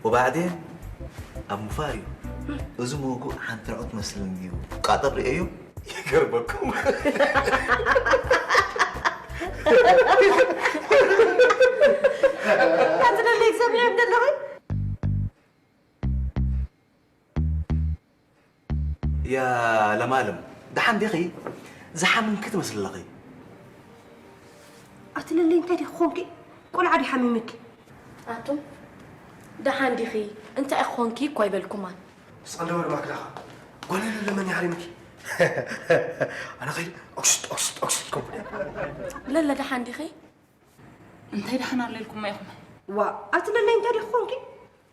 ወባዕዴን ኣብ ምፋር እዩ። እዚ መውጉእ ሓንቲ ርዑት መስልን እዩ። ቃጠር ርእዮ ይገርመኩም። ኣቲ ደለይ ክሰምዕ ደለኹ። ያ ለማለም፣ ደሓን ዲኺ? ዝሓመምኪ ትመስሊ ኣለኺ። ኣቲ ለለይ፣ እንታይ ዲኺ ኾንኪ? ቆልዓ ዲ ሓሚምኪ? ኣቱም፣ ደሓን ዲኺ? እንታይ ኾንኪ እኮ ኣይበልኩማን። ስቕ እንዶ በል ማክዳ ኸኣ። ጓል ለለ መን ይሓሪምኪ? ኣነ ኸይደ ኦክስት፣ ኦክስት፣ ኦክስት ከብደ። ለለ፣ ደሓን ዲኺ? እንታይ ደሓን ኣሎ ኢልኩማ ኢኹም? ዋ፣ ኣቲ ለለይ፣ እንታይ ዲኺ ኾንኪ?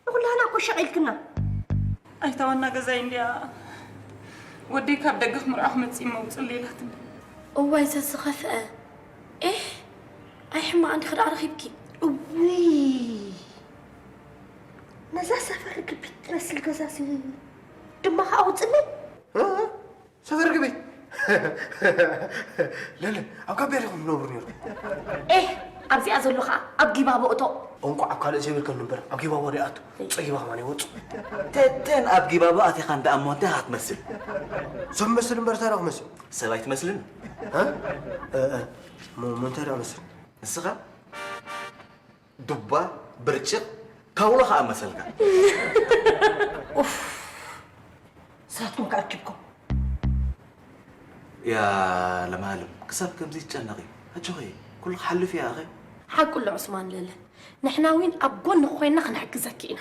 ንኹላህና እኮ ሸቕ ኢልክና። ኣይታ ዋና ገዛይ እንድያ ወደይ ካብ ደገ ክምርዖ ክመጽእ እሞ ውጽእ ኢላትኒ። እዋይ ዘዝኸፍአ። ኤህ፣ ኣይ ሕማቕ እንዲኺ ደኣ ረኺብኪ። እውይ፣ ነዛ ሰፈር ርግቢት ትመስል ገዛሲ ድማ ኸኣ ውጽለይ። እ? ሰፈር ርግቢት? ለለ፣ ኣብ ጋብያ ዲኹም ትነብሩ ነይርኩም? ኤህ፣ ኣብዚኣ ዘሎ ኸኣ ኣብ ጊባቦ እቶ። እንቋዕ ኣብ ካልእ ዘይብልከኒ እምበር፣ ኣብ ጊባቦ ዶ ይኣቱ? ጸጊባ ኸማን ይወጹ። ተተን ኣብ ጊባቦ ኣቲኻ እንዳ እሞ እንታይ ኢኻ ትመስል? ሰብ መስል እምበር፣ እንታይ ዶ ክመስል? ሰብ ኣይትመስልን። እ? እ፣ እ፣ ሞ፣ ሞ እንታይ ዶ ክመስል? ንስኻ ዱባ፣ ብርጭቕ፣ ካውሎ ኸኣ መሰልካ። ኡፍ፣ ንሳትኩም ከኣ ኣርኪብኩም። ያ ለማለም፣ ክሳብ ከምዚ ትጨነቒ? ኣጆኺ፣ ኩሉ ክሓልፍ እዩ ኣኸ። ሓቁ ኣሎ ዑስማን ለለ። ንሕና እውን ኣብ ጎንኺ ኮይንና ክንሕግዘኪ ኢና።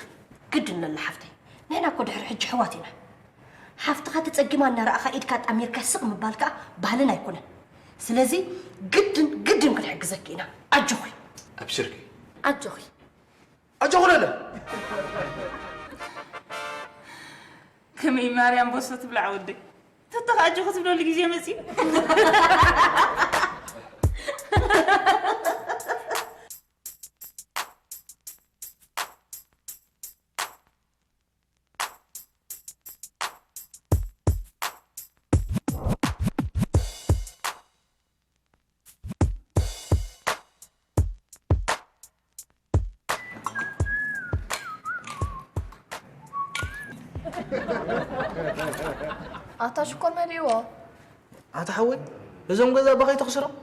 ግድን ለለ ሓፍተይ፣ ንሕና እኮ ድሕሪ ሕጂ ኣሕዋት ኢና። ሓፍትኻ ተጸጊማ እናረኣኻ ኢድካ ኣጣሚርካ ስቕ ምባል ከኣ ባህልና ኣይኮነን። ስለዚ ግድን፣ ግድን ክንሕግዘኪ ኢና። ኣጆኺ። ኣብሽርኪ። ኣጆኺ። ኣጆኺ ለለ። ከመይ ማርያም ቦሶ ትብላዕ ወደይ። ተተኻ ኣጆኺ ትብለሉ ግዜ መጺኡ። ኣታ ሽኮር መሊእዎ። ኣታ ሓወይ፣ ነዞም ገዛ ኣባ ከይተኽስሮም።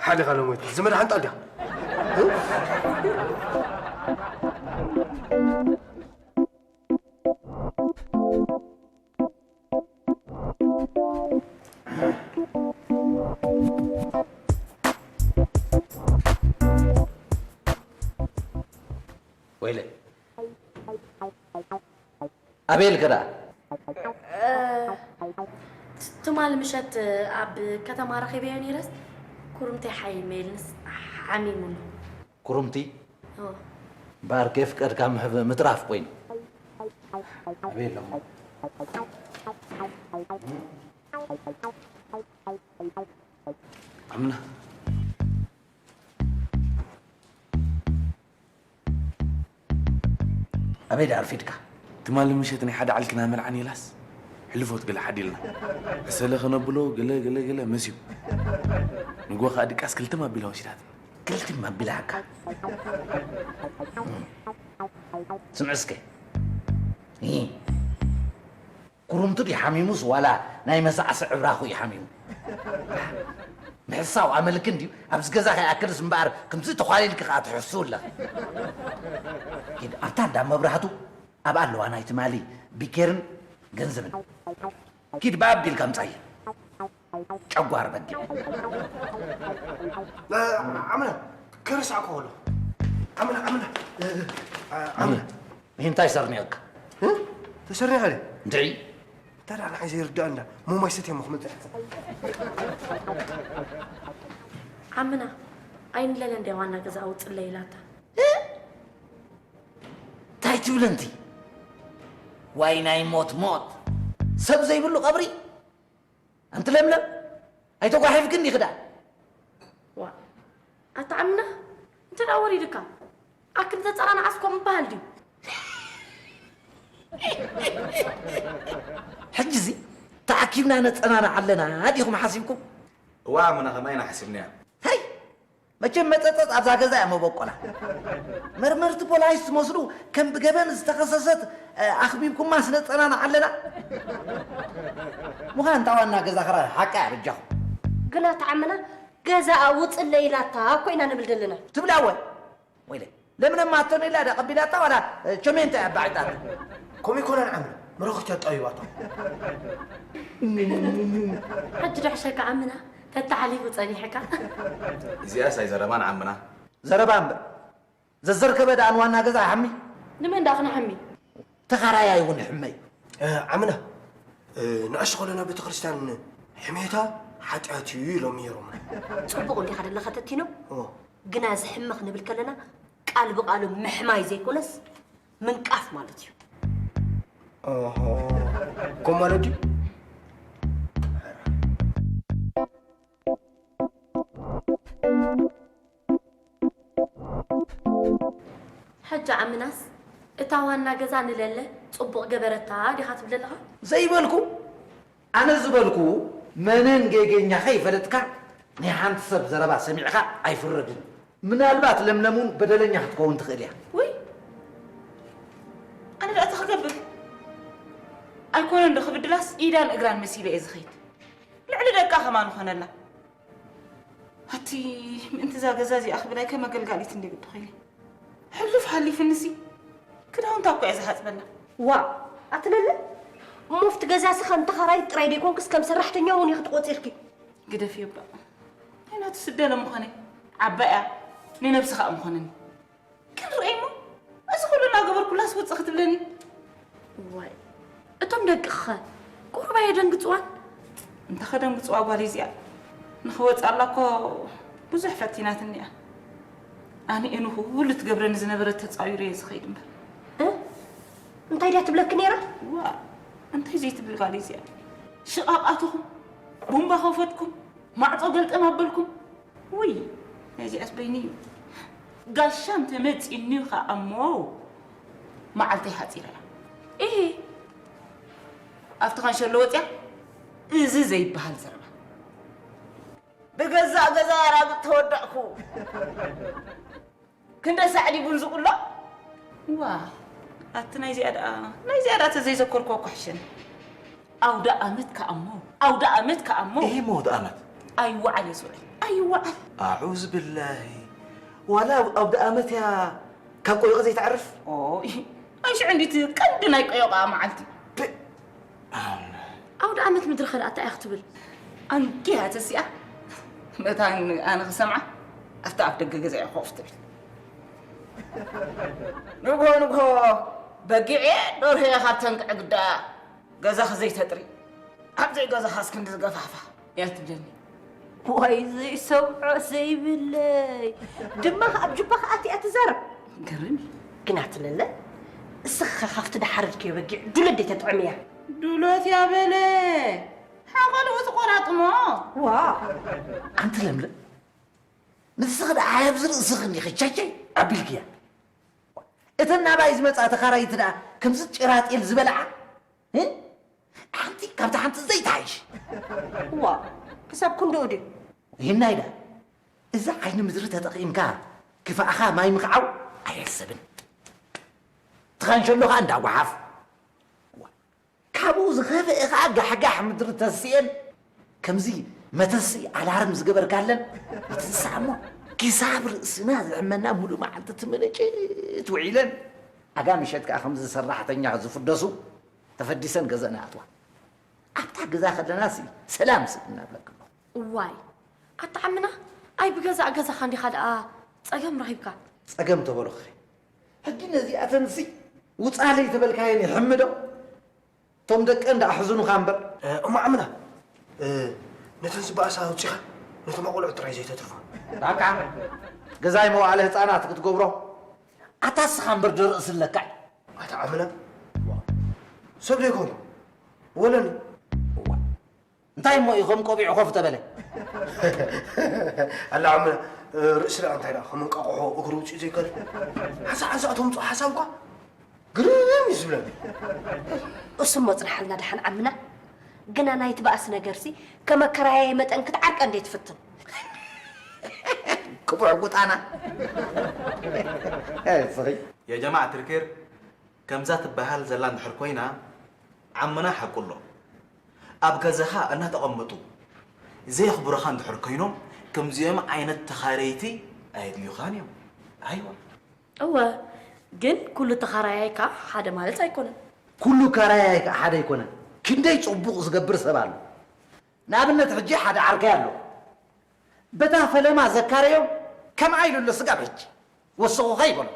ሓሊኻ ሎሞት ዝመድሓን ጣል ዲኻ? ወይለ። ኣበይ ኢልከ ደኣ? እ፣ ት-፣ ትማሊ ምሸት ኣብ ከተማ ረኺበዮ ነይረስ፣ ኩርምተይ ሓይመ ኢልንስ፣ ኣሓ፣ ዓሚሙና። ኩርምቲ ኦ፣ እምበኣር ከይፍቀድካ ምሕብ ምትራፍ ኮይኑ ኣበይ ኣለሞ ኣምና ኣበይ ደኣ ኣርፊድካ? ትማሊ ምሸት ናይ ሓደ ዓልክና መርዓ ነይላስ ሕልፎት ገለ ሓዲልና ዕሰለ ከነብሎ ገለ ገለ ገለ መስዩ ንጎ ከዓ ድቃስ ክልተ ማቢላ ወሲዳትና። ክልተ ማቢላካ ስምዕ እስከ ኩርምቱ ድዩ ሓሚሙስ ዋላ ናይ መሳዕሲ ዕብራኹ እዩ ሓሚሙ? ምሕሳው ኣመልክ እንድዩ ኣብዚ ገዛ ከይኣክልስ እምበኣር ከምዚ ተዃሊልኪ ከዓ ትሕስው ኣለኺ። ኪድ ኣብታ እንዳ መብራህቱ ኣብኣ ኣለዋ ናይ ትማሊ ቢኬርን ገንዘብን። ኪድ ብኣቢልካ ምጻየ ጨጓር በጊዕ። ዓምና ክርሳዕ ከሎ ዓምና ዓምና ዓምና እንታይ ሰርኒቕካ? ተሰርኒኻ ድየ? እንድዒ እንታይ ደኣ ንዓይ ዘይርድኣኒ እንዳ ሞማይ ሰትየ እሞ ክመፅእ ዓምና ኣይንለለ እንድያ ዋና ገዛ ኣውፅለይ ኢላታ። እንታይ ትብል እንቲ? ዋይ ናይ ሞት ሞት ሰብ ዘይብሉ ቀብሪ። ኣንቲ ለምለም ኣይተጓሒፍክን ዲኺ ደኣ? ዋ ኣታ ዓምና እንተ ደኣ ወሪድካ ኣክል ተፀናንዓስ ከምኡ ይበሃል ድዩ? ሕጂ እዚ ተኣኪብና ነፀናንዓ ኣለና ዲኹም ሓሲብኩም? እዋ ኣሙና ከማይ ኢና ሓሲብናያ። ሀይ መቸም መፀፀፅ ኣብዛ ገዛ እያ መበቆላ። መርመርቲ ፖላይስ ትመስሉ ከም ብገበን ዝተኸሰሰት ኣኽቢብኩማ ስነፀናንዓ ኣለና። ምዃን እታ ዋና ገዛ ኸራ ሓቃ እያ በጃኹም። ግና ተዓምና ገዛ ውፅለ ኢላታ እኮ ኢና ንብል ዘለና። ትብላ ወ ወይለ ለምነማ ኣቶኔላ ዳ ቀቢላታ ዋላ ቸሜንታ እያ ኣባዒጣታ። ከምኡ ይኮነን ዓምና መረኽቲ ኣጣቢባታ። ሕጂ ዶ ሕሸካ ዓምና ተተሓሊፉ ፀኒሕካ። እዚኣስ ኣይዘረባን ዓምና። ዘረባ እምበር ዘዘርከበ ደኣ ንዋና ገዛ ይሓሚ። ንመን ደኣ ክነሕሚ? ተኻራያይ እውን ይሕመ እዩ። ዓምና ንዕሽ ከለና ቤተክርስትያን ሕሜታ ሓጢኣት እዩ ኢሎም ነይሮም። ፅቡቕ እንዲኻ ደለኻ ተቲኖ ኦ፣ ግና እዚ ሕመ ክንብል ከለና ቃል ብቃሉ ምሕማይ ዘይኮነስ ምንቃፍ ማለት እዩ። ኦሆ፣ ከም ማለት ድዩ? ሕጂ ዓምናስ እታ ዋና ገዛ ንለለ ፅቡቕ ገበረታ ዲኻ ትብል ኣለኻ? ዘይበልኩ ኣነ ዝበልኩ መነን ጌገኛኸ ይፈለጥካ። ናይ ሓንቲ ሰብ ዘረባ ሰሚዕኻ ኣይፍረድን። ምናልባት ለምለም እውን በደለኛ ክትከውን ትኽእል እያ። ውይ ኣነ ደኣ እንታይ ክገብር ኣይኮነን ዶ ክብድላስ ኢዳን እግራን መሲለ እየ ዝኸይድ። ልዕሊ ደቃ ከማን ኾነላ። ኣቲ ምእንቲ እዛ ገዛ እዚኣ ክብል ኣይከ መገልጋሊት እንደ ግዲ ኾይነ። ሕሉፍ ሓሊፍንሲ ክዳውንታ እኮ እየ ዝሓፅበላ። ዋ ኣትለለ እሞ ኣብቲ ገዛሲ ከም ተኻራይት ጥራይ ደይኮንክስ ከም ሰራሕተኛ እውን ኢኺ ትቆፂርኪ። ግደፍዮ እባ። ናይ ናቱ ስደለ ምኾነ ዓባይ እያ። ንነብሲ ኸኣ ምኾነኒ። ክንርእይ እሞ እዚ ኩሉ እናገበርኩላስ ውፅእ ክትብለኒ። ዋይ እቶም ደቅኺኸ ቁሩብ ኣየደንግፅዋን? እንተ ኸደንግፅዋ ጓለይ እዚኣ ንኽወፅኣላ እኮ ብዙሕ ፈቲናትኒ እያ። ኣነ እየ ንኹሉ ትገብረኒ ዝነበረት ተፃዊረ እየ ዝኸይድ እምበር። እ? እንታይ ድያ ትብለኪ ነይራ? ዋ እንታይ ዘይትብል ጓለይ እዚኣ። ሽቓቕ ኣተኹም፣ ቡምባ ኸፈትኩም፣ ማዕፆ ገልጠም ኣበልኩም። ውይ ናይዚኣስ በይኒ እዩ። ጋሻ እንተመፂኒ ኸዓ እሞ መዓልተይ ሓፂራ እያ። እሂ ኣብቲ ካንሸሎ ወፅያ እዚ ዘይበሃል ዘረባ። ብገዛእ ገዛ ኣራግጥ ተወዳእኩ። ክንደ ሳዕዲ ቡን ዝቁሎ? ዋ ኣቲ ናይዚኣ ደኣ ናይዚኣ ደኣ ተዘይዘከርኩ እኮ ሕሸኒ። ኣውደ ኣመት ከኣ እሞ ኣውደ ኣመት ከኣ እሞ። ይሄ መውት ኣመት ኣይወዓል እየ ዝውዕል ኣይወዓል። ኣዑዝ ብላሂ ዋላ ኣውደ ኣመት እያ ካብ ቆይቆ ዘይተዕርፍ። ኦይ ኣይ ሽዑ እንዲት ቀንዲ ናይ ቆዮቃ መዓልቲ። ኣውደ ኣመት ምድሪ ኸልኣታ እያ ክትብል። ኣንጊሃ ተሲኣ መታን ኣነ ክሰምዓ ኣብቲ ኣፍ ደገ ገዛ እያ ኮፍ ትብል። ንግሆ ንግሆ በጊዕ እየ ደርሆ እየ ካብ ተንቅዕ ግዳ ገዛኺ ዘይተጥሪ ኣብዘይ ገዛኻ እስክንዲ ዝገፋሕፋ እያ ትብለኒ። ዋይ ዘይሰምዖ ዘይብለይ ድማ ኣብ ጁባኻ ኣትያ ትዛረብ። ገርም እዩ። ግና ትለለ እስኻ ካብቲ ድሓረድክዮ በጊዕ ዱለት ተጥዕምያ። ዱለት ያበለ ሓቐልኡ ትቆራጥሞ። ዋ ኣንቲ ለምለም ንስኺ ደኣ ሃየ ኣብዚ ርእስኺ እንዲኺ ቸቸይ ኣቢልክያ። እተን ናባይ ዝመጻ ተኻራይቲ ደኣ ከምዚ ጭራጤል ዝበልዓ ሓንቲ ካብታ ሓንቲ ዘይትሓይሽ። ዋ ክሳብ ክንድኡ ድዩ? ይህናይ ደኣ እዛ ዓይኒ ምድሪ ተጠቒምካ ክፋእኻ ማይ ምኽዓው ኣየሕሰብን። ትኻንሸሎ ኸኣ እንዳ ጓሓፍ። ካብኡ ዝኸፍአ ኸዓ ጋሕጋሕ ምድሪ ተስኤን ከምዚ መተሲ ኣላርም ዝገበርካለን እቲ ዝሰዓሞ ክሳብ ርእስና ዝዕመና ሙሉእ መዓልቲ ትምንጭት ውዒለን ኣጋ ምሸት ከዓ ከምዚ ሰራሕተኛ ዝፍደሱ ተፈዲሰን ገዘእና ኣትዋ ኣብታ ገዛ ከለና ሲ ሰላም ሲ እናብለክሎ። እዋይ ኣታ ዓምና ኣይ ብገዛእ ገዛኻ እንዲኻ ደኣ ጸገም ረኺብካ። ጸገም ተበሉኺ ሕጂ ነዚኣተንሲ ውጻለይ ተበልካየን ይሕምዶ እቶም ደቀን ደኣ ሕዙኑኻ እምበር። እሞ ዓምና ነተን ዝበኣሳ ኣውጺኻ ነቶም ኣቆልዑ ጥራይ ዘይተትርፎ። ዳካ ገዛይ መዋእለ ህጻናት ክትገብሮ ኣታ ስኻ እምበር ደርእሲ ኣለካ እዩ። ኣታ ዓምና ሰብ ዘይኮንኩ ወለኒ። እንታይ እሞ እዩ ከም ቆቢዑ ኮፍ ተበለ? ኣላ ዓምና ርእሲ ደኣ እንታይ ደኣ ከም እንቃቑሖ እግሩ ውፅኢ ዘይከል ሓንሳ ሓንሳ ተምፅኦ ሓሳብ እኳ ግርም እዩ ዝብለኒ። እሱ እሞ ፅንሓልና ደሓን ዓምና። ግና ናይቲ ባእሲ ነገርሲ ከም ኣከራያየ መጠን ክትዓርቀ እንዴ ትፍትን? ክቡዕ ጉጣና ስኺ የጀማዕ ትርኪር ከምዛ ትበሃል ዘላ እንድሕር ኮይና ዓምና ሓቁ ኣሎ። ኣብ ገዛኻ እናተቐመጡ ዘየኽብሩኻ እንድሕር ኮይኖም ከምዚኦም ዓይነት ተኻረይቲ ኣየድልዩኻን እዮም። ኣይዋ። እወ ግን ኩሉ ተኻራያይ ከኣ ሓደ ማለት ኣይኮነን። ኩሉ ከራያይ ከኣ ሓደ ኣይኮነን። ክንደይ ጽቡቕ ዝገብር ሰብ ኣሎ። ንኣብነት ሕጂ ሓደ ዓርከይ ኣሎ። በታ ፈለማ ዘካረዮም ከምኣ ኢሉ ኣሎ ስጋብ ሕጂ ወሰኹኻ ይበሎ።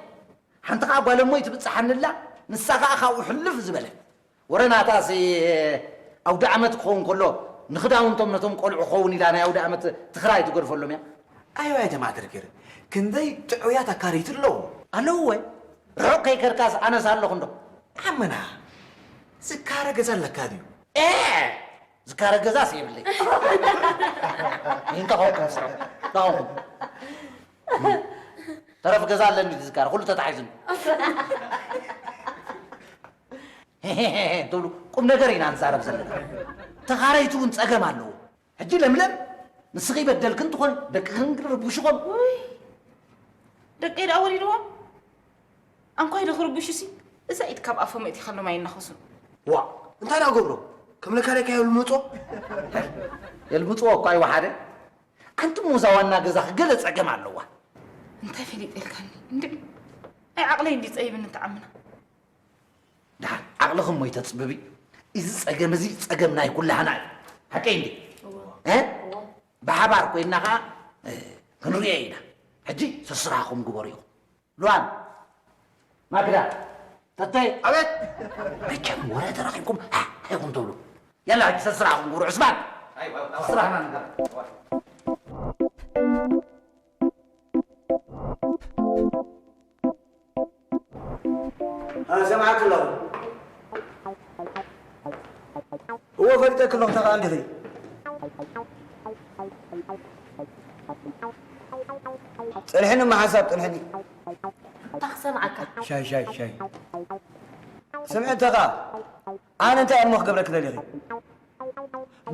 ሓንቲ ከኣ ጓል እሞይ ትብጽሓኒ ኣላ ንሳ ከኣ ካብኡ ሕልፍ ዝበለት። ወረ ናታሲ ኣውደኣመት ክኸውን ከሎ ንኽዳውንቶም ነቶም ቆልዑ ክኸውን ኢላ ናይ ኣውደኣመት ትኽራይ ትገድፈሎም እያ። ኣየዋ ጀማዓ ተርኬር ክንደይ ጥዑያት ኣካረይቲ ኣለዉ። ኣለዉ ወይ? ርሑቕ ከይከድካስ ኣነስ ኣለኹ እንዶ። ዓመና ዝካረ ገዛ ኣለካ ድዩ? ኤ ዝካረ ገዛስ የብለይ። ይንተኾንኩም ስራሕ ዳኹም ተረፍ ገዛ ኣለኒ ዝካረ ኩሉ ተታሒዙኒ። ትብሉ ቁም ነገር ኢና ንዛረብ ዘለና። ተኻረይቲ እውን ጸገም ኣለዎ። ሕጂ ለምለም ንስኺ በደልክን ትኾን ደቅኽን ክርብሽኾም። ውይ ደቀይ ደኣ ወሊድዎም ኣንኳይ ዶ ክርብሹሲ እዛ ኢድ ካብ ኣፎም እቲኻ ሎም ኣይናኸሱን። ዋእ እንታይ ደኣ ገብሮ ከም ለካለካ የልምጾ። የልምጽዎ እኳ ኣይወሓደ ኣንቲ እሞ እዛ ዋና ገዛኺ ገለ ጸገም ኣለዋ። እንታይ ፈሊጠልካኒ እንድዒ ኣይ ዓቕለይ እንድዩ ጸይብኒ ተዓምና። ደሓን ዓቕልኺ እሞ ይተፅብቢ። እዚ ፀገም እዚ ፀገም ናይ ኩላህና እዩ። ሓቀይ እንዲ? እ? ብሓባር ኮይንና ከዓ ክንሪኦ ኢና። ሕጂ ስስራሕኹም ግበሩ ኢኹም። ሉዋን፣ ማክዳ፣ ተተይ፣ ኣቤት! መቸም ወረ ተረኺብኩም ሃ ኢኹም ትብሉ። የላ ሕጂ ስስራሕኹም ግበሩ። ዑስማን፣ ስስራሕና ንግበር። ኣነ ሰምዓኪ ኣለኹ። እወ ፈሊጠኪ ኣለኹ፣ ተኸኣ እንዲኺ። ጽንሕኒ እሞ ሓንሳብ ጽንሕኒ። እንታይ ክሰምዓካ? ሻይ ሻይ ሻይ። ስምዒ ተኸኣ፣ ኣነ እንታይ እሞ ክገብረኪ ደሊኺ?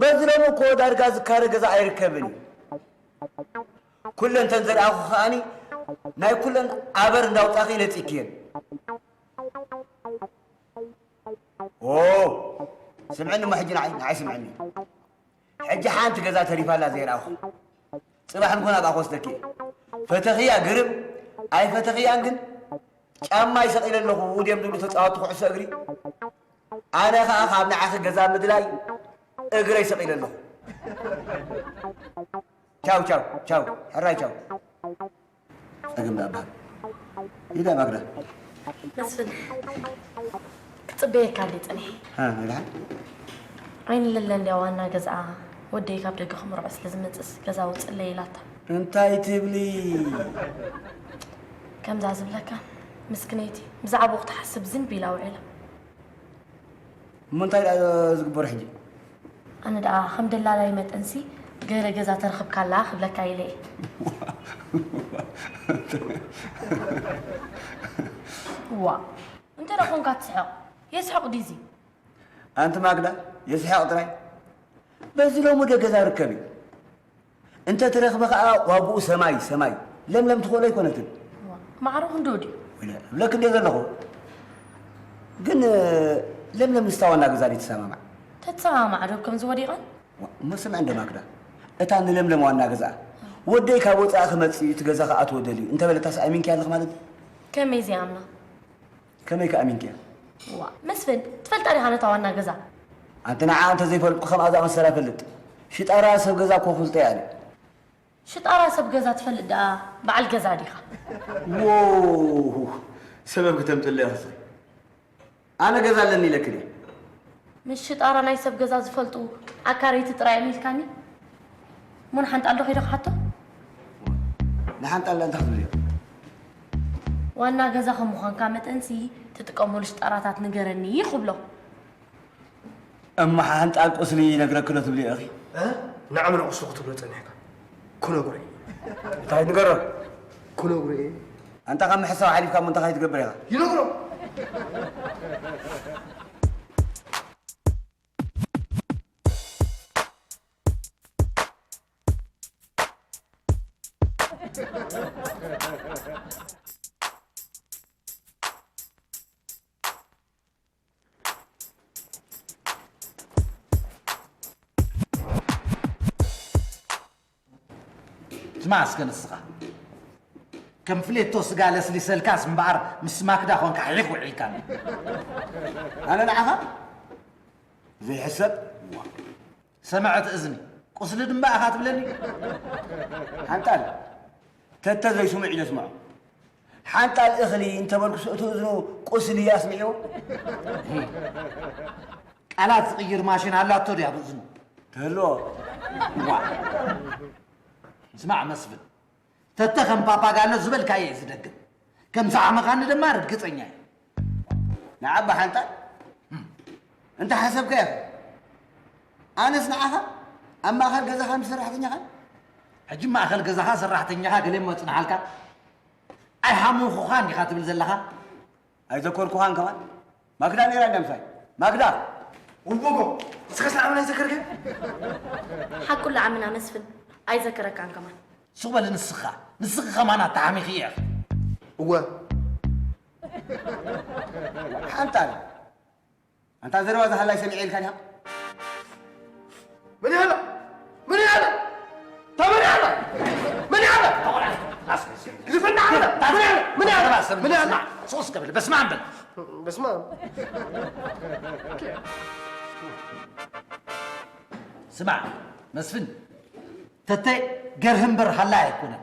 በዚ ሎሚ እኮ ዳርጋ ዝካረ ገዛ ኣይርከብን እዩ። ኩለን እተን ዘርኣኹ ከኣኒ ናይ ኩለን ኣበር እንዳውጻኺ ነጺክየን። ኦ ስምዕኒ እሞ ሕጂ ንዓይ ንዓይ ስምዕኒ። ሕጂ ሓንቲ ገዛ ተሪፋ ኣላ ዘይረኣኹ። ጽባሕ ንጎ ናብኣ ክወስደኪ እየ። ፈተኽያ ግርም ኣይፈተኽያን ግን ጫማይ ሰቒለ ኣለኹ ድዮም ዝብሉ ተጻወትቲ ኩዕሶ እግሪ። ኣነ ኸኣ ካብ ንዓኺ ገዛ ምድላይ እግረይ ሰቒለ ኣለኹ። ቻው ቻው ቻው ሕራይ ቻው። ጸገም ደኣ በሃል። ሂዳ ማግዳ። መስፍን ክጽበየካ እንዲ ጸኒሐ። ሃ፣ ናይ ደሓን? ዓይኒ ለለ እንድያ ዋና ገዝኣ ወደይ ካብ ደገ ክምርዖ ስለ ዝመጽእስ ገዛ ውጽለይ ኢላታ። እንታይ ትብሊ? ከምዛ ዝብለካ ምስክነይቲ ብዛዕባኡ ክትሓስብ ዝንብ ኢላ ውዒላ። እሞ እንታይ ደኣ ዝግበር ሕጂ? ኣነ ደኣ ከም ደላላይ መጠንሲ ገለ ገዛ ተረኽብካላ ክብለካ ኢለ እየ። ዋ እንተ ደኣ ኾንካ ትስሕቕ የስሕቕ ድዩ እዚ? ኣንቲ ማግዳ የስሕቕ ጥራይ። በዚ ሎሚ ዶ ገዛ ርከብ እዩ? እንተ ትረኽቢ ኸኣ ዋግኡ ሰማይ ሰማይ። ለምለም ትኽእሎ ኣይኮነትን። ማዕረ ክንድኡ ድዩ? ወለ እብለክ እንደ ዘለኹ ግን ለምለም ምስታ ዋና ገዛ ድዩ ትሰማማዕ? ተትሰማማዕ ዶ ከምዚ ወዲቐን? እሞ ስምዒ እንደ ማግዳ እታ ንለምለም ዋና ገዛ ወደይ ካብ ወፃኢ ክመፅእ እዩ እቲ ገዛ ክኣትዎ ደልዩ እንተበለታስ ኣሚንኪ ኣለኽ ማለት እዩ? ከመይ ዘይኣምና? ከመይ ከ ኣሚንክያ? ዋ መስፍን ትፈልጣ ዲኻ ነታ ዋና ገዛ? ኣንቲ ንዓ እንተ ዘይፈልጡ ከምኣ ዝኣመሰላ ፈልጥ ሽጣራ ሰብ ገዛ እኮ ክፍልጦ እያ ኣነ። ሽጣራ ሰብ ገዛ ትፈልጥ ደኣ በዓል ገዛ ዲኻ? ዎው ሰበብ ክተምፅለይ ኢኺ ኣነ ገዛ ኣለኒ ኢለክን እየ። ምስ ሽጣራ ናይ ሰብ ገዛ ዝፈልጡ ኣካረይቲ ጥራይ እዮም ኢልካኒ? እሞ ንሓንጣል ዶ ከይደ ክሓቶ? ንሓንጣል እንታይ ክትብልዮ? ዋና ገዛ ከም ምዃንካ መጠንሲ ትጥቀመሉ ሽጣራታት ንገረኒ ክብሎ። እሞ ሓንጣል ቁስሊ ይነግረኪ ዶ ትብልዮ ኢኺ? ንዓመል ቁስሊ ክትብሎ ጸኒሕካ? ክነግሮ እየ። እንታይ ንገሮ? ክነግሮ እየ። ኣንታ ካብ ምሕሳው ሓሊፍካ እሞ እንታይ ክትገብር ኢኻ? ይነግሮ። ስማዕ እስከ ንስኻ ከም ፍሌቶ ስጋ ለስሊሰልካስ እምበኣር ምስ ማክዳ ኾንካ ሒኽ ውዒልካኒ። ኣነ ንዓኻ ዘይሕሰብ ሰምዐት እዝኒ ቁስሊ ድምባ ኢኻ ትብለኒ? ሓንጣል ተተ ዘይስምዕ ኢለ ስምዖ። ሓንጣል እኽሊ እንተበልኩስ እቲ እዝኑ ቁስሊ ኣስሚዕዎ። ቃላት ዝቕይር ማሽን ኣላቶ ድያ ብእዝኑ? ትህልዎ። ዋ ስማዕ መስፍን፣ ተተ ከም ፓፓጋሎ ዝበልካዮ እዩ ዝደግም። ከም ዝዓመኻኒ ድማ ርግጸኛ እየ። ንዓባ ሓንጣል እንተ ሓሰብካዮ ኣነስ ንዓኻ ኣብ ማእኸል ገዛኻን ብሰራሕተኛኻን ሕጂ ማእኸል ገዛኻ ሰራሕተኛኻ ገለ እሞ ጽንሓልካ ኣይሃመኹኻን ኢኻ ትብል ዘለኻ? ኣይዘከርኩኻን ከማን ማግዳ ነይራ እንዳ ምሳይ ማግዳ ውቦጎ ንስኻስ ንዓመል ኣይዘከርከ ሓቁ ለዓምና መስፍን ኣይዘከረካን ከማን ሱቕ በል ንስኻ ንስኺ ከማን ኣተሓሚኺ ኢኺ እወ ሓንታ ኣንታ ዘረባ ዝሃላይ ሰሚዐ ኢልካ ዲኻ መን ያለ መን ያለ ተመን ያለ መን ያለ ግዝፍና ያለ መን ያለ መን ያለ መን ያለ ሶስት ቀብል በስመ አብ በል በስመ አብ ስማዕ መስፍን ተተ ገርህ እምበር ሃላይ ኣይኮነን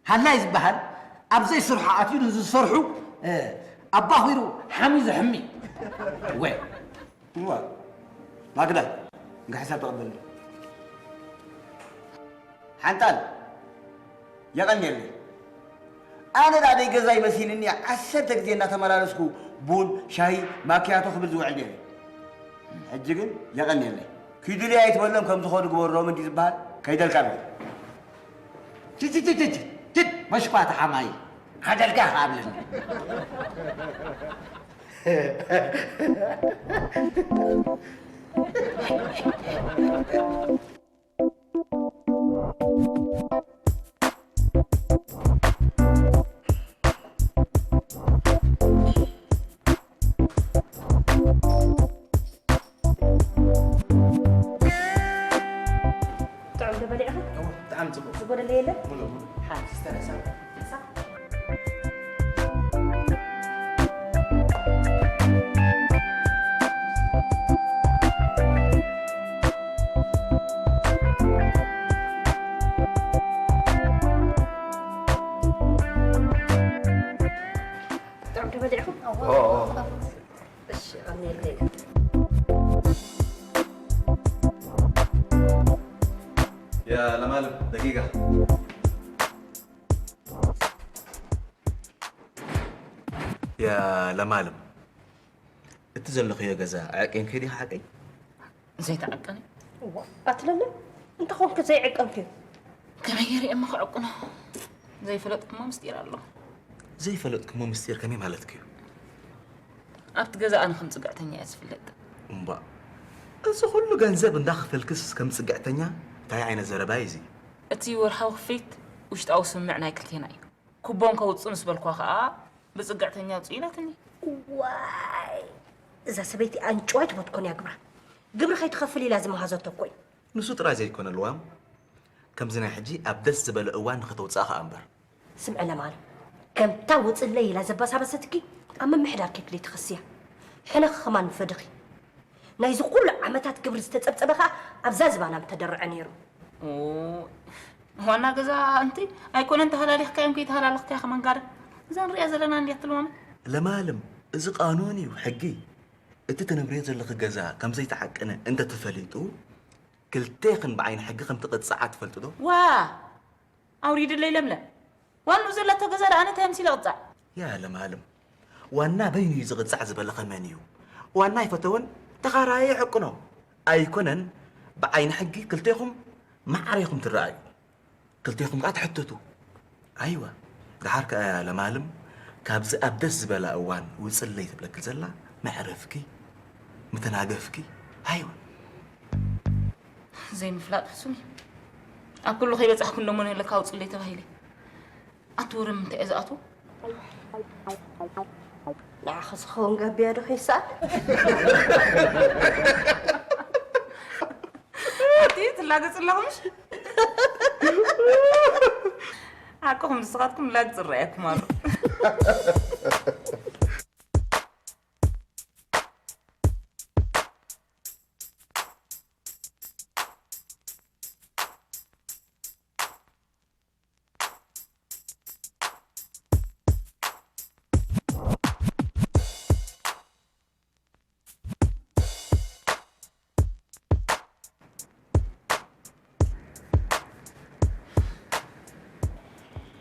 ሃላይ ዝበሃል ኣብ ዘይስርሑ ኣትዩ ንዝሰርሑ ኣባኺሩ ሓሚ ዘሕሚ ወ እዋ ማግዳ እንካ ሕሳብ ተቐበልኒ ሓንጣል የቐንየለይ ኣነ ዳደይ ገዛይ መሲልኒ ዓሰርተ ግዜ እናተመላለስኩ ቡን ሻሂ ማክያቶ ክብል ዝውዕል ነይረ ሕጂ ግን የቐንየለይ ኪዱለይ ኣይትበሎም ከም ዝኾኑ ግበሮም እንዲ ዝበሃል ከይደልካ በል ትትትትት ትት መሽኳ ተሓማይ ሓደልካ ይኸኣብለኒ ጥዑም ዶ በሊዕኺ? እወ፣ ብጣዕሚ ጽቡቕ። ዝጎደለ የለን? ሙሉእ፣ ሙሉእ። ሓ። ስተረሳ። እሳ። ጥዑም ዶ በሊዕኹም? እወ። እሺ፣ ኣሜን። يا لمالم، دقيقة. يا لمالم، እቲ ዘለኽዮ ገዛ ኣዕቂንኪ ዲኻ ሓቀይ? ዘይተዓቀነ። እዋ፣ ኣትለለ? እንተኾንኪ ዘይዕቀንኪ። ከመይ ገይረ እሞ ክዕቅኖ? ዘይፈለጥኩሞ ምስጢር ኣሎ። ዘይፈለጥኩሞ ምስጢር ከመይ ማለትኪ እዩ? ኣብቲ ገዛ ኣነ ከም ጽግዕተኛ እየ ዝፍለጥ። እምባ፣ እዚ ኩሉ ገንዘብ እንዳኸፈልክስ ከም ጽግዕተኛ እንታይ ዓይነት ዘረባ እዩ እዚ? እቲ ወርሓዊ ክፍሊት ውሽጣዊ ስምምዕ ናይ ክልቴና እዩ። ኩቦን ከውጽእ ምስ በልኳ ኸኣ ብጽግዕተኛ ውጽእ ኢላትኒ። ዋይ፣ እዛ ሰበይቲ ኣንጭዋይ ትበትኮን እያ ግብራ። ግብሪ ከይትኸፍል ኢላ ዝመሃዘቶ እኮ እዩ። ንሱ ጥራይ ዘይኮነ ልዋም፣ ከምዚ ናይ ሕጂ ኣብ ደስ ዝበለ እዋን ንኸተውጽኣ ኸኣ እምበር። ስምዒ ለማኒ፣ ከምታ ውጽለይ ኢላ ዘባሳበሰትኪ ኣብ ምምሕዳር ኬክሊ ትኸስያ። ሕነኺ ኸማን ንፈድኺ። ናይዚ ኩሉ ዓመታት ግብሪ ዝተጸብጸበ ኸኣ ኣብዛ ዝባና ምተደርዐ ነይሩ። ኦ፣ ዋና ገዛ ኣንቲ ኣይኮነን ተሃላሊኽካዮም ከይተሃላለኽካያ ኸማን ጋር። እዛ ንሪኣ ዘለና እንድያ ትልዋመ። ለማለም፣ እዚ ቃኑን እዩ፣ ሕጊ። እቲ ትነብርዮ ዘለኺ ገዛ ከም ዘይተዓቀነ እንተ ተፈሊጡ፣ ክልቴኽን ብዓይኒ ሕጊ ከም ትቕጽዓ ትፈልጡ ዶ? ዋ! ኣውሪድለይ ለምለም። ዋንኡ ዘለቶ ገዛ ደኣ ኣነ እንታይ ኣምሲለ ቅጻዕ? ያ ለማለም፣ ዋና በይኑ እዩ ዝቕጻዕ ዝበለኸ መን እዩ? ዋና ኣይፈተወን፣ ተኻራየ ይዕቅኖ። ኣይኮነን፣ ብዓይኒ ሕጊ ክልቴኹም ማዕረ ኢኹም ትረኣዩ። ክልቴኹም ከኣ ትሕተቱ። ኣይወ፣ ደሓር ከኣ ለማልም ካብዚ ኣብ ደስ ዝበላ እዋን ውጽለይ ትብለኪ ዘላ መዕረፍኪ፣ ምተናገፍኪ። ኣይወ። ዘይምፍላጥ ሕሱም እዩ። ኣብ ኩሉ ከይበጻሕኩ እንደሞ ንህለካ ውጽለይ ተባሂለ። ኣቲ ወረ ምንታይ እየ ዝኣትዎ? ንዓኸ ዝኸውን ጋብያ ዶ ከይሰኣል? ኣቲ ትላገጽ ኣለኹ ምሽ? ሓቅኹም ንስኻትኩም ላግጽ ይረኣየኩም ኣሎ።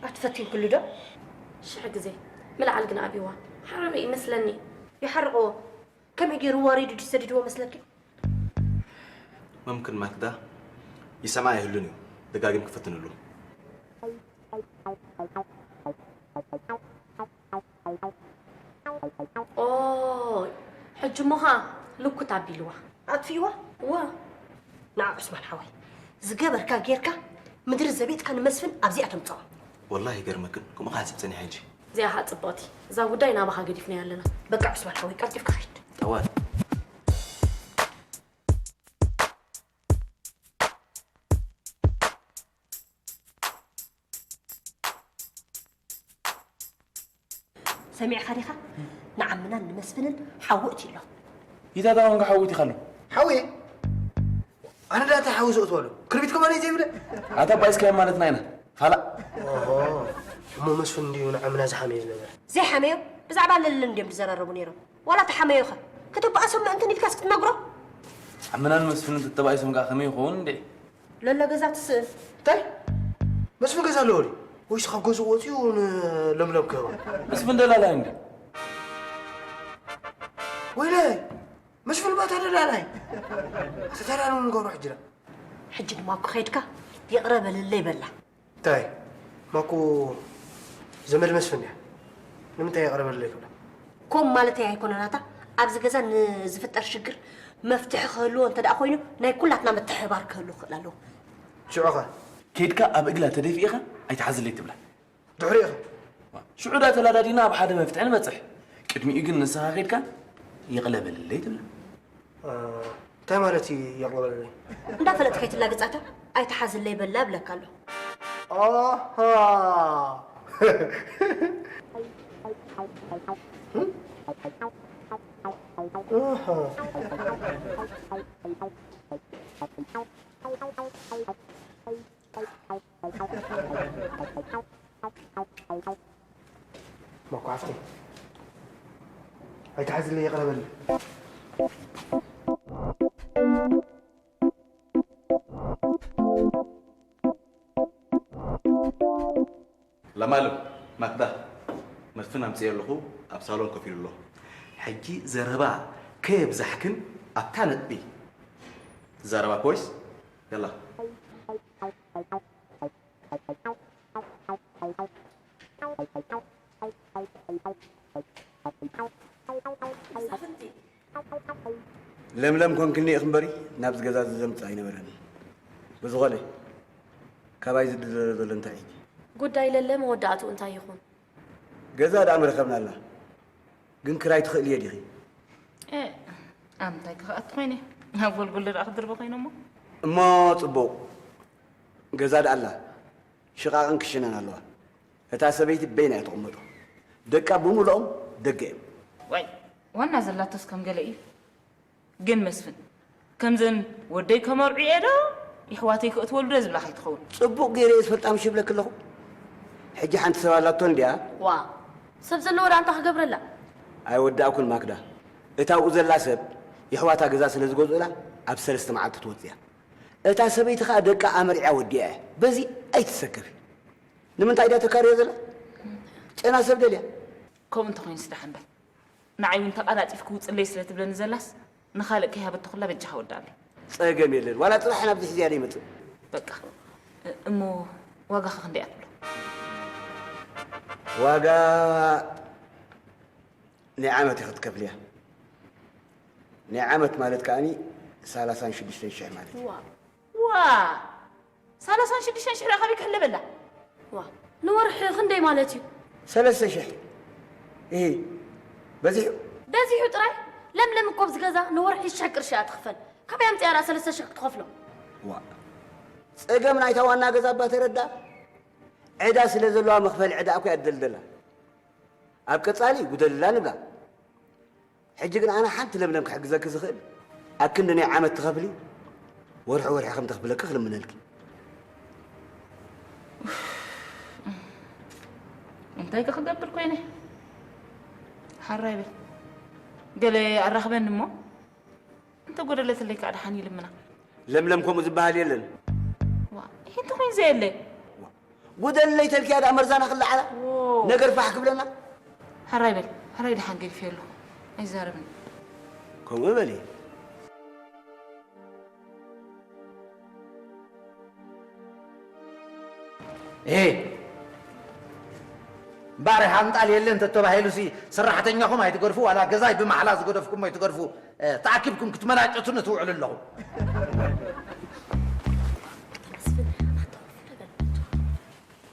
ኣትፈቲንክሉ ዶ? ሽሕ ግዜ ምልዓል ግን ኣብይዋ ሓረሩ ይመስለኒ። ይሓርቕዎ። ከመይ ገይሩ ዋሪዱ ድዩ ሰዲድዎ መስለኪ? ممكن ማክዳ ይሰምዓ ይህሉን እዩ። ደጋጊም ክፈትንሉ። ኦይ፣ ሕጂ እሞ ኸኣ ልኩት ኣቢልዋ። ኣጥፊእዋ? እወ። ንዓ ዑስማን ሓወይ፣ ዝገበርካ ጌርካ ምድሪ ዘቢጥካ ንመስፍን ኣብዚኣ ተምጽኦ። ወላሂ ይገርመክን፣ ከምኡ ክሓስብ ጸኒሐ ሕጂ። እዚኣ ኸኣ ጽብቕቲ። እዛ ጉዳይ ናባኻ ገዲፍናያ ኣለና። በቃ ዑስማን ሓወይ፣ ቀልጢፍካ ኺድ። ጠዋል። ሰሚዕኻ ዲኻ? ንዓምናን ንመስፍንን ሓዊ እትይሎም። ይታታ ኾንካ ሓዊ እቲኻ ኣሎ። ሓዊ? ኣነ ደኣ እንታይ ሓዊ ዘእትወሉ? ክርቢት ከማን እዩ ዘይብለ? ኣታ ኣባኢስካዮ ማለትና ኢና። ፋላእ። ኦሆ። እሞ መስፍን እንድዩ ንዓምና ዝሓመዮ ዝነበረ? ዘይሓመዮ? ብዛዕባ ለለን እንድዮም ዝዘራረቡ ነይሮም። ዋላ ተሓመዮኸ? ከተባእሶም ምእንቲ ኢልካስ ክትነግሮ? ዓምናን መስፍንን ተተባኢሶም ከኣ ከመይ ይኸውን እንዴ? ለለ ገዛ ትስእን። እንታይ? መስፍን ገዛ ኣለዎ ድዩ? ወይስ ካብ ገዝኡ ወፂኡ ንለምለም ክህባ? መስፍን ደላላይ እንዲ። ወይለይ! መስፍን ባታ ደላላይ! ኣተ ታዲያ ንገብሮ ሕጂ ዳ? ሕጂ ድማ እኮ ከይድካ ይቕረ በልለይ በላ። እንታይ? ማኩ ዘመድ መስፍን ድያ? ንምንታይ ይቕረ በልለይ ክብላ? ከምኡ ማለተይ ኣይኮነን ኣታ። ኣብዚ ገዛ ንዝፍጠር ሽግር መፍትሒ ክህልዎ እንተ ደኣ ኮይኑ ናይ ኩላትና ምትሕብባር ክህሉ ክኽእል ኣለዎ። ሽዑ ኸ? ከይድካ ኣብ እግላ ተደፊእኻ ኣይትሓዝለይ ትብላ። ድሕሪኡ ኸ? ሽዑ ደኣ ተላዳዲና ኣብ ሓደ መፍትሒ ንበጽሕ። ቅድሚኡ ግን ንስኻ ከይድካ ይቕረ በልለይ ትብላ። እ፣ እንታይ ማለት እዩ የቕርበለይ? እንዳፈለጥካ ኣይትላገጻታ፣ ኣይትሓዝለይ በላ እብለካ ኣለኹ። ኣሃ። ኣሃ። ማኩ ሓፍተይ፣ ኣይትሓዝለይ፣ ይቕረ በሊ። ማልም፣ ማክዳ፣ መስፍን ኣምፅኤ ኣለኹ፣ ኣብ ሳሎን ኮፍ ኢሉ ኣሎ። ሕጂ ዘረባ ከየብዛሕክን ኣብታ ነጥቢ ትዛረባ፣ ኮይስ? የላ። ለምለም ኮንክኒ ኢኺ እምበሪ፣ ናብዚ ገዛ እዚ ዘምጽእ ኣይነበረን። ብዝኾነ፣ ካባይ ዝድለ ዘሎ እንታይ እዩ? ጉዳይ ለለ መወዳእትኡ እንታይ ይኹን? ገዛ ደኣ ምረኸብናላ። ግን ክራይ ትኽእሊ እየ ዲኺ? እ፣ ኣብ ምንታይ ክኽኣት ኮይነ? ኣብ ጎልጎል ደኣ ክድርበ ኮይነ እሞ። እሞ ጽቡቕ። ገዛ ደኣ ኣላ። ሽቓቕን ክሽነን ኣለዋ። እታ ሰበይቲ በይና እያ ትቕመጦ። ደቃ ብምልኦም ደገ እዮም። ዋይ፣ ዋና ዘላቶስ ከም ገለ እዩ። ግን መስፍን፣ ከምዘን ወደይ ከመርዑ እየ ዶ የሕዋተይ ክእትወሉ ዶ ዝብላ ከይትኸውን? ጽቡቕ ገይረ እየ ዝፈልጣ ምሽ ይብለኪ ኣለኹ። ሕጂ ሓንቲ ሰብ ኣላቶ እንድያ። ዋ፣ ሰብ ዘለዎ ደኣ እንታይ ክገብረላ? ኣይወዳእኩን ማክዳ። እታ ኣብኡ ዘላ ሰብ የሕዋታ ገዛ ስለ ዝገዝኡላ ኣብ ሰለስተ መዓልቲ ትወጽእ እያ። እታ ሰበይቲ ኸኣ ደቃ ኣመርዕያ ወዲኣ እያ። በዚ ኣይትሰከፊ። ንምንታይ ድያ ተካርዮ ዘላ? ጨና ሰብ ደልያ። ከምኡ እንተኾይኑስ ደሓን በል። ንዓይ እውን ተቓላጢፍ ክውፅለይ ስለ ትብለኒ ዘላስ ንኻልእ ከይሃበቶ ኩላ በጃኻ ወዳለይ። ጸገም የለን። ዋላ ጽባሕ ናብዚ ሒዝያ ዘይመጽእ። በቃ። እ-፣ እሞ ዋጋኸ ክንደይ እያ ትብሎ? ዋጋ ናይ ዓመት ኢኺ ትከፍልያ። ናይ ዓመት ማለት ከኣኒ ሰላሳን ሽዱሽተን ሽሕ ማለት እዩ። ዋ! ዋ! ሰላሳን ሽዱሽተን ሽሕ ደኣ ካበይ ክሕለበላ? ዋ! ንወርሒ ክንደይ ማለት እዩ? ሰለስተ ሽሕ። እሂ፣ በዚሑ? በዚሑ ጥራይ? ለምለም እኮ ኣብዚ ገዛ ንወርሒ ሽሕ ቅርሺ እያ ትኽፈል። ካበይ ኣምጺኣ ደኣ ሰለስተ ሽሕ ክትኸፍሎ? ዋ! ጸገም ናይታ ዋና ገዛ እባ ተረዳ። ዕዳ ስለ ዘለዋ መኽፈሊ ዕዳ እኮ እያ ትደልደላ። ኣብ ቀጻሊ ጉደልላ ንብላ። ሕጂ ግን ኣነ ሓንቲ ለምለም ክሕግዘኪ ዝኽእል፣ ኣብ ክንዲ ናይ ዓመት ትኸፍሊ፣ ወርሒ ወርሒ ከም ተኽፍለኪ ክልምነልኪ። እንታይ ከ ክገብር ኮይነ? ሓራይ በል። ገለ ኣራኽበኒ እሞ፣ እንተ ጎደለትለይ ከኣ ደሓን ይልምና። ለምለም ከምኡ ዝበሃል የለን። ዋ፣ ይሄ እንተ ኮይኑ ዘየለ። ዋ፣ ጎደለይ ተልኪያ ደኣ መርዛና ክለዓላ? ዎ። ነገር ፋሕ ክብለና? ሕራይ በል፣ ሕራይ ደሓን ገዲፈዮ ኣለኹ። ኣይዛረብን። ከምኡ በሊ። ኤ፣ እምበኣር ሓንጣል የለን ተተባሂሉሲ፣ ሰራሕተኛኹም ኣይትገድፉ፣ ዋላ ገዛይ ብማሕላ ዝገደፍኩሞ ኣይትገድፉ፣ እ፣ ተኣኪብኩም ክትመናጨቱኒ ትውዕሉ ኣለኹም።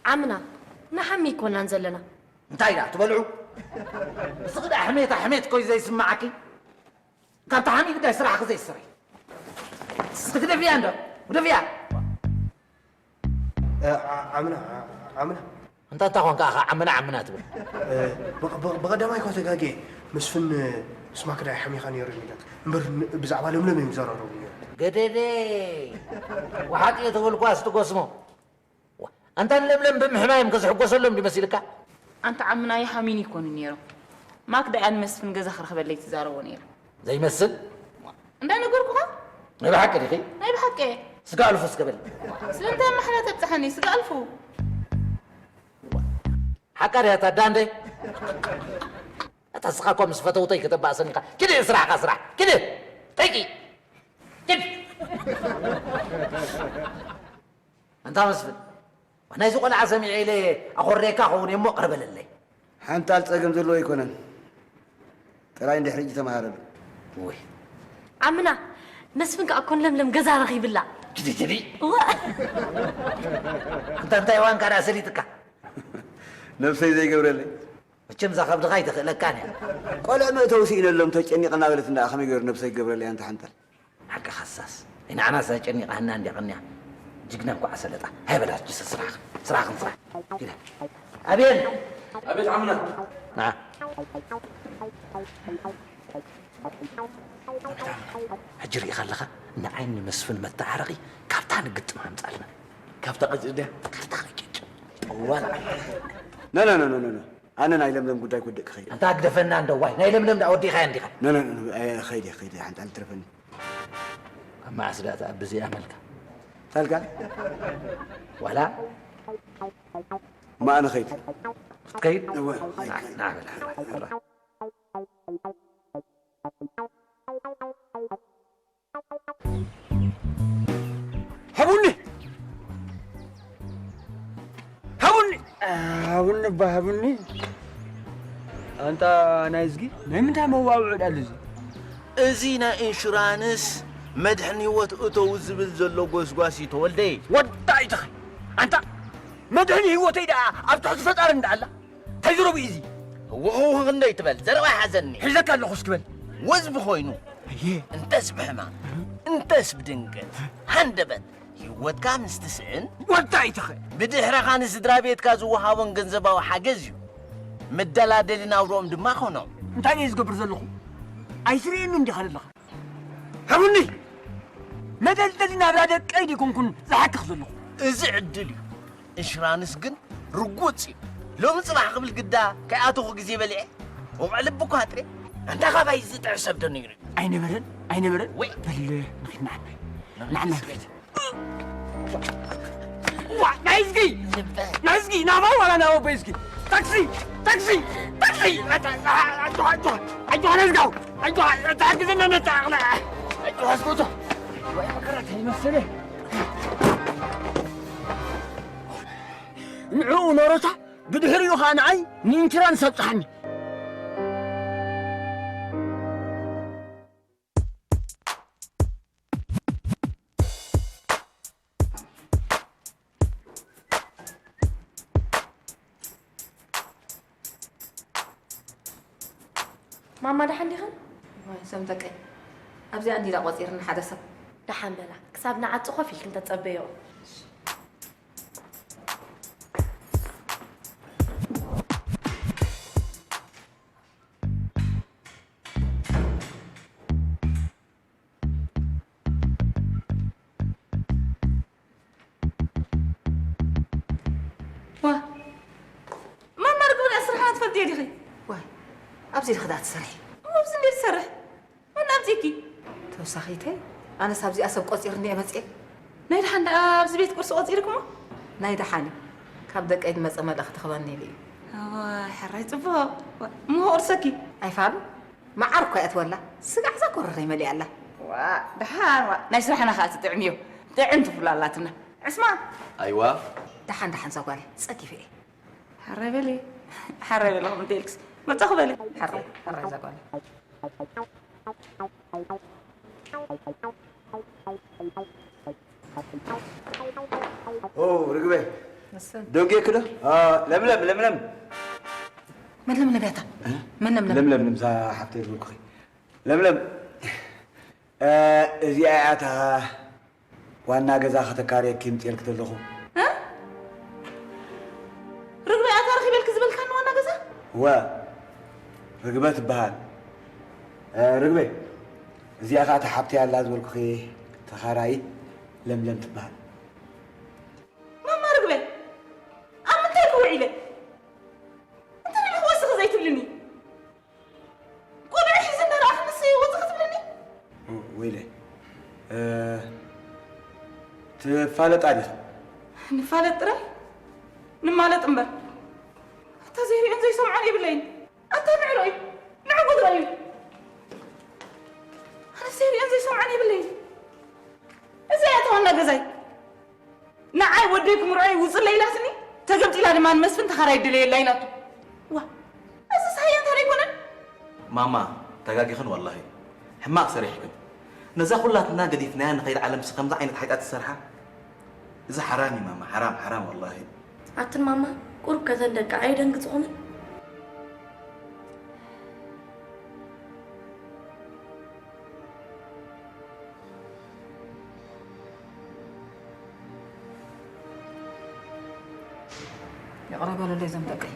ዓምና፣ ንሓሚ ኣይኮናን ዘለና። እንታይ ደኣ ትበልዑ? እስኺ ደኣ ሕሜታ ሕሜት ኮይ ዘይስምዓኪ? ካብታ ሓሚ ግዳይ ስራሕኺ ዘይስሪ። እስኺ ግደፍያ እንዶ፣ ግደፍያ። እ፣ ዓ-፣ ዓምና፣ ዓ-፣ ዓምና። እንታ እንታይ ኾንካ ኢኻ ዓምና ዓምና ትብል? እ፣ ብ-፣ ብ-፣ ብቐዳማይ እኳ ተጋግየ፣ መስፍን፣ እ፣ ምስ ማክዳ ይሓሚኻ ነይሩ ኢሉ። እምበር ን-፣ ብዛዕባ ለምለም እዮም ይዘራረቡ ነይሩ። ገደደ! ወሓቂ እየ ተበልኳ፣ እስቲ ጎስሞ። ዋ፣ ኣንታ ንለምለም ብምሕማዮም ከዝሕጎሰሎም ድዩ መሲልካ? ኣንታ ዓምና ይሓሚኒ ይኮኑ ነይሮም። ማክዳ እያ ንመስፍን ገዛ ክረኽበለይ ትዛረቦ ነይራ። ዘይመስል? እንዳነገርኩኻ? ናይ ብሓቂ ዲኺ? ናይ ብሓቂ እየ። ስጋ ኣልፉ እስከ በል። ስለምንታይ ኣብ ማሕላ ተብጽሓኒ? ስጋ ኣልፉ። ሓቃ ድያ እታ ዳንዴ? ኣታ እስኻ እኮ ምስ ፈተውተይ ከተባእሰኒ ኢኻ። ኪድ ስራሕኻ ስራሕ። ኪድ። ጠይቂ። ኪድ። ኣንታ መስፍን፣ ናይዚ ቆልዓ ሰሚዐ ኢለ ኣኾርየካ ኸውን እሞ ቅር በለለይ። ሓንጣል ጸገም ዘለዎ ኣይኮነን። ጥራይ እንድሕሪ ሕጂ ተመሃረሉ። ውይ። ዓምና፣ መስፍን ከኣ እኮ ንለምለም ገዛ ረኺብላ። ጅዲ፣ ጅዲ። እወ። እንታ እንታይ ዋንካ ደኣ ሰሊጥካ? ነብሰይ ዘይገብረለይ። መቸም እዛ ከብድኻ ኣይትኽእለካን እያ። ቆልዕ መእተዊ ስኢነሎም ተጨኒቐ እናበለት እንዳ ከመይ ገይሩ ነብሰይ ክገብረለይ ኣንታ ሓንጣል። ሓቂ ኻሳስ፣ ንዓናስ ኣጨኒቓህና እንድያ ቐንያ። ጅግና እንኳዕ ሰለጣ። ሃይ በላ፣ ጅሰ ስራሕ፣ ስራሕ ክንስራሕ። ኢለ። ኣቤል! ኣቤት ዓምና። ንዓ። ኣቤት ዓምና። ሕጂ ርኢኻ ኣለኻ? ንዓይን ንመስፍን መተዓረቒ ካብታ ንግጥም ኣምጻልና። ካብታ ቀጭጭ ድያ? ካብታ ቀጭጭ። ጠዋል ዓምና። ኖ፣ ኖ፣ ኖ፣ ኖ፣ ኖ። ኣነ ናይ ለምለም ጉዳይ ክወድእ ክኸይድ። ኣንታ ግደፈና እንዶ ዋይ፣ ናይ ለምለም ደኣ ወዲእኻያ እንዲኻ? ኖ፣ ኖ፣ ኖ፣ ኖ፣ ኣይ፣ ኸይድ እየ፣ ኸይድ እየ፣ ሓንቲ ኣልትረፈኒ። ኣብ መዓስ ደኣ ትኣቢ እዚኣ መልካ? ታልካ? ዋላ? እሞ ኣነ ኸይድ። ክትከይድ? እወ፣ ኣይከይድ። ና በል፣ ሕራይ፣ ሕራይ። ሃቡኒ! ሃቡኒ! ሃቡኒ እባ ሃቡኒ! ኣንታ ናይ እዝጊ፣ ናይ ምንታይ መዋውዒ ደኣ ኣሎ እዚ? እዚ ናይ ኢንሹራንስ መድሕን ህይወት እተው ዝብል ዘሎ ጎስጓስ እዩ ተወልደይ። ወዳ ኢትኸ! ኣንታ መድሕን ህይወተይ ደኣ ኣብ ትሕቲ ፈጣሪ እንዳ ኣላ? እንታይ ዘረባ እዩ እዚ? ህውኽውኽ ክንደይ ትበል? ዘረባ ይሓዘኒ። ሒዘካ ኣለኹ እስኪ በል። ወዝ ብኾይኑ፣ ኣየ። እንተስ ብሕማም፣ እንተስ ብድንገት፣ ሃንደበት፣ ህይወትካ ምስ ትስእን፣ ወዳ ኢትኸ። ብድሕረኻ ንስድራ ቤትካ ዝወሃቦም ገንዘባዊ ሓገዝ እዩ። መደላደሊ ናብርኦም ድማ ኾኖም። እንታይ እየ ዝገብር ዘለኹ? ኣይትርእየንን ዲኻ ዘለኻ? ሃቡኒ! መደልደሊ ናብራ ደቀይ ዲኮንኩን ዝሓክኽ ዘለኹ። እዚ ዕድል እዩ። ኢንሹራንስ ግን ርጉጽ እዩ። ሎሚ ጽባሕ ክብል ግዳ ከይኣተኹ ግዜ በሊዐ። ወቕዕ ልቢ እኳ ኣጥረ። ኣንታ ካባይ ዝጥዕስ ሰብ ዶ ነይሩ እዩ? ኣይነበረን፣ ኣይነበረን። ወይ! በል ንኺድ ንዓናይ። ንዓናይ ንኺድ። ዋ፣ ናይዝጊ! ናይዝጊ! ናባይ ዋላ ናብ ኣቦይ ዝጊ! ታክሲ! ታክሲ! ታክሲ! ኣጆኻ፣ ኣጆኻ፣ ኣጆኻ፣ ኣጆኻ ነዝጋው! ኣጆኻ፣ ተሓግዘና ነታ ኣቕላ! ኣጆኻ ዝጎቶ! ወይ መከራ እንታይ ይመስል? ንዕኡ ኖሮታ፣ ብድሕሪኡ ኸኣ ንዓይ ንኢንሹራንስ ኣብጽሓኒ። ማማ ደሓን ዲኽን? ዋይ እዞም ደቀይ ኣብዚኣ እንዲዳ ቆፂርኒ ሓደ ሰብ። ደሓን በላ ክሳብ ንዓፂ ኮፍ ኢልክን ተፀበይኦ። ዋ ማማ ርግብና ስርሕና ትፈልጥዮ ዲኺ? ዋይ ኣብዚ ዲኺ ደኣ ትሰርሒ? እሞ ኣብዚ እንዴ ትሰርሕ? መን ኣምፂእኪ? ተወሳኺተይ ኣነስ ኣብዚኣ ሰብ ቆፂርኒ እየ መፅየ። ናይ ደሓን ደኣ ኣብዚ ቤት ቁርሲ ቆፂርክሞ? ናይ ደሓን እዩ ካብ ደቀይ ዝመፀ መልእኽቲ ክበኒ ኢሉ እዩ። እዋ ሕራይ ፅቡቕ። እሞ ቁርሰኪ? ኣይፋሉ መዓር እኳ እያ ትበላ ስጋዕ እዛ ኮረረይ መሊኣ ኣላ። ዋ ደሓን ዋ ናይ ስራሕና ከዓ ትጥዕም እዮ። ጥዕምቲ ፉል ኣላትና። ዕስማ። ኣይዋ። ደሓን ደሓን እዛ ጓለይ ፀጊፈ እየ። ሕራይ በሊ ሕራይ በሊ ከምኡ እንተኢልክስ መፃኹ በሊ። ሕራይ ሕራይ እዛ ጓለይ። ኦ ርግበ ደንጌክ ዶ? ለምለም ለምለም መለምለም ያታ መለምለም ለምለም ንምዛ ሓፍተይ ዝብልኩኺ ለምለም እዚኣ እያ እታ ዋና ገዛ ከተካርየኪ ምፅኤልኪ ዘለኹ። ርግበ እያ እታ ረኺበልኪ ዝበልካኒ ዋና ገዛ? እወ ርግበ ትበሃል። ርግበ እዚኣ ኸዓ እታ ሓብተይ ኣላ ዝበልኩኺ ተኻራይት ለምለም ትበሃል። ማማ ርግበ ኣብ ምንታይ ክውዒለ? እንተ ደለኹ ወስኺ ዘይትብልኒ? ቆልዑ ሒዘ እንዳረኣኽንስ ወፂ ክትብልኒ? ወይለይ ትፋለጣ ዲኺ? ንፋለጥ ጥራይ ንማለጥ እምበር ኣታ ዘይሪኦን ዘይሰምዖን የብለይን። ኣታ ንዕረዩ ንዕጉ ትረዩ ኣነ ዘይሪኦን ዘይሰምዖን የብለይን። እዚ ኣያ ተዋና ገዛይ ንዓይ ወደይ ክምርዖ ይውፅለይ ኢላትኒ ተገምጢላ ድማ ንመስፍን ተኻራይ ድለየላ ኢላቱ። ዋ እዚስ ሃየ እንታይ ኣይኮነን። ማማ ተጋጊኽን ዋላሂ ሕማቕ ሰሪሕክን ነዛ ኩላትና ገዲፍናያ ንኸይድ ዓለምሲ ከምዚ ዓይነት ሓጢኣት ዝሰርሓ እዚ ሓራም እዩ ማማ ሓራም ሓራም ዋላሂ። ኣትን ማማ ቁሩብ ከተን ደቂ ኣየደንግፅኹምን? ይቕረ በሉለይ እዞም ደቀይ።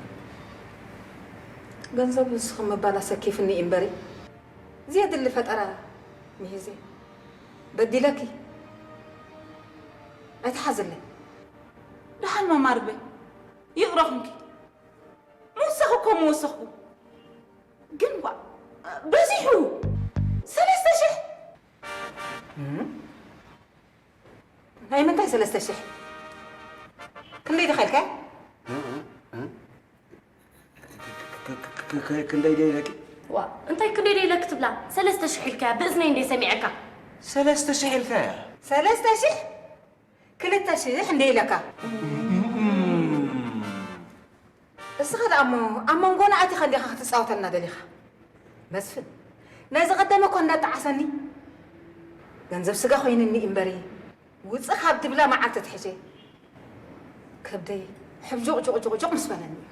ገንዘብ ንስኺ ምባል ኣሰኪፍኒ እዩ እምበሪ፣ ዘየድሊ ፈጠራ ምሂዘ በዲለኪ ኣይትሓዝለይ። ደሓን ማማ ርግበይ፣ ይቕረ ኹንኪ። ምውሳኽ እኮ ምወሰኽኩ፣ ግን ዋ በዚሑ ሰለስተ ሽሕ። ናይ ምንታይ ሰለስተ ሽሕ? ክንደይ ዲኻ ኢልካያ? ክ- ክ- ክ- ክ- ክንደይ ደይ ኢለኪ? ዋ እንታይ ክንደይ ደይ ኢለኪ ትብላ? ሰለስተ ሽሕ ኢልካያ ብእዝነይ እንደ ሰሚዐካ። ሰለስተ ሽሕ ኢልካያ? ሰለስተ ሽሕ ክልተ ሽሕ እንደ ኢለካ። እስኻ ደኣ እሞ ኣብ መንጎና ኣቲኻ እንዲኻ ክትጻወተልና ደሊኻ? መስፍን፣ ናይ ዝቐደመ እኳ እንዳጠዓሰኒ፣ ገንዘብ ስጋ ኮይንኒ እምበሪ፣ ውጽእ ካብ ድብላ መዓልቲ ኣትሒዘ ከብደይ ሕብጁቕ ጁቕ ጁቕ ጁቕ ምስ በለኒ እዩ።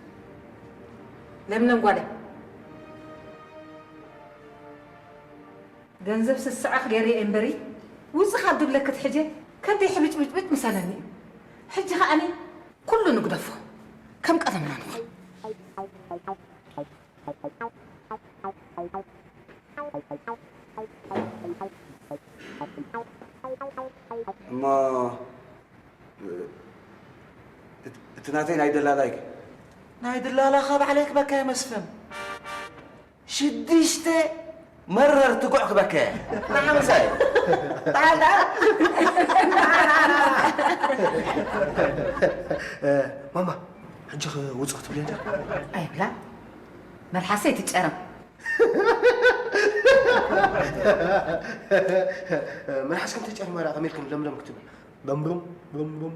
ለምለም ጓለይ፣ ገንዘብ ስስዐኽ ገይረ እየ እምበሪ፣ ውጽእ ካብ ድብለኪ ኣትሒዘ ከብደይ ሕብጭብጭብጭ ምስ በለኒ እዩ። ሕጂ ከኣኒ ኩሉ ንግደፎ፣ ከም ቀደምና ንኹን። እሞ እት- እቲ ናተይ ናይ ደላላይ ከ? ናይ ደላላኻ ባዕለይ ክበካ እየ መስፍን። ሽዱሽተ መረር ትጉዕ ክበካ እየ። ንዓ ምሳይ። በዓል ደኣ። እ፣ ማማ፣ ሕጂ ኸ ውጽእ ክትብልያ ዲኻ? ኣይብላ፣ መልሓሰይ ትጨረም። መልሓስክን ተጨርማ ደኣ ከመይ ኢልክን ለምለም ክትብል? በምብሩም፣ በምብሩም፣